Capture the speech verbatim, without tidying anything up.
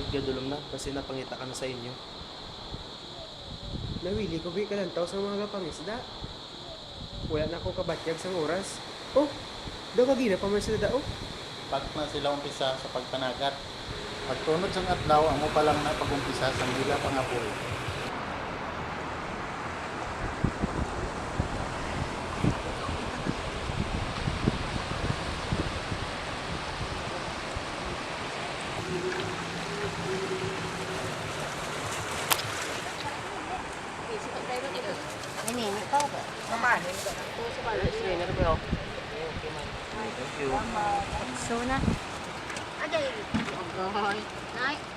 Gadulom na, kasi napangita ka na sa inyo. Nawili ko gid kalantaw sa mga pangisda. Wala na ako kabatyag sang oras. Oh, daw kagina pa man sila dao. Pag na sila umpisa sa pagpanagat. Pagtunod sang adlaw, amo pa lang na pag-umpisa sang ila pangabuhi. Ini, ini pa ba? Papanin ka na. Ito sa balo. Ano, explainer, bro? Okay, okay, man. Thank you. So na. Agay. Agay. Nay.